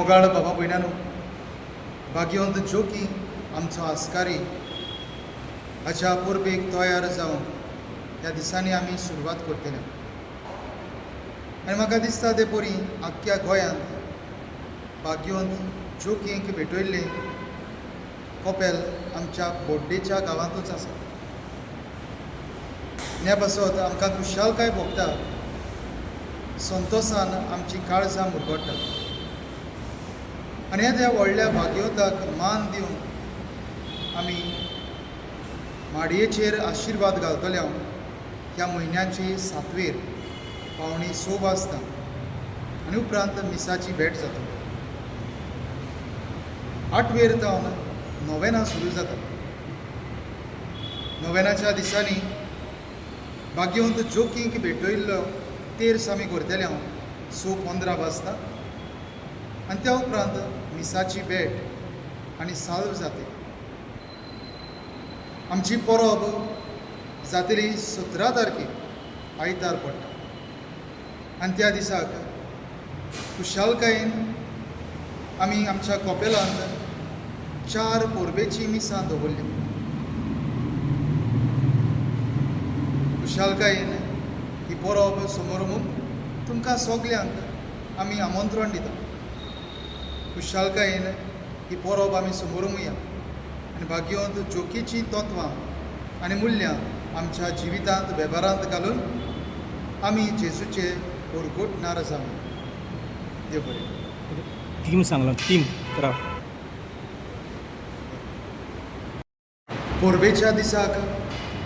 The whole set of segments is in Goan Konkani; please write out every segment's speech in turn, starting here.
मोगाळ बाबा भयणानो, भाग्यवंत जोकी आमचो आस्कारी हाच्या परबेक तयार जावन ह्या दिसांनी आमी सुरवात करतले. आनी म्हाका दिसता ते परी आख्ख्या गोंयांत भाग्यवंत जोकींक भेटयल्लें कपेल आमच्या बोड्डेच्या गांवांतूच आसा. ह्या पासत आमकां खुशालकाय भोगता, संतोसान आमची काळजां मुरगट्टा. आनी ह्या त्या व्हडल्या भाग्यवंताक मान दिवन आमी माडयेचेर आशिर्वाद घालतले हांव ह्या म्हयन्याचे सातवेर 5:45 वाजता आनी उपरांत मिसाची भेट जाता. आठवेर जावन नोवेनां सुरू जाता. नोवेनाच्या दिसांनी भाग्यवंत जोकींक भेटयल्लो तेर्स आमी करतले हांव 6:15 वाजता आनी त्या उपरांत मिसाची भेट आनी साल्व जाता. आमची परब जातली 17 तारखेर, आयतार पडटा आनी त्या दिसाक खुशालकायेन आमी आमच्या कपेलांत चार परबेचीं मिसां दवरली. खुशालकायेन ही परब समोर तुमकां सगल्यांक आमी आमंत्रण दिता. खुशालकायेन ही परब आमी समोरमुया आनी भाग्यवंत जोकीचीं तत्वां आनी मुल्यां आमच्या जिवितांत वेव्हारांत घालून आमी जेजूचे ओरगोटणार जावं. देव बरें. थीम सांगलो, थीम राव. परबेच्या दिसाक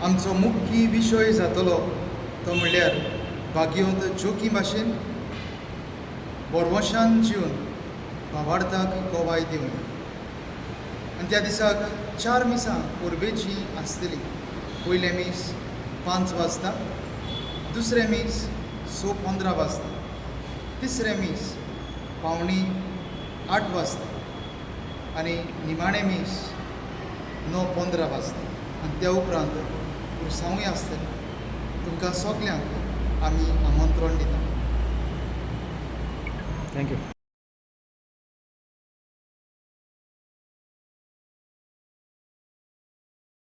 आमचो मुख्य विशय जातलो तो म्हणल्यार भाग्यवंत जोकी भाशेन बोरवशान जिवन भावार्थाक गवाय दिवन. आनी त्या दिसाक चार मिसां परबेचीं आसतलीं. पयलें मीस 5 वाजता, दुसरें मीस 6:15 वाजता, तिसरें मीस 7:45 वाजता आनी निमाणें मीस 9:15 वाजता. आनी त्या उपरांत पुरसांवूय आसतलें. तुमकां सगल्यांक आमी आमंत्रण दिता. Thank you.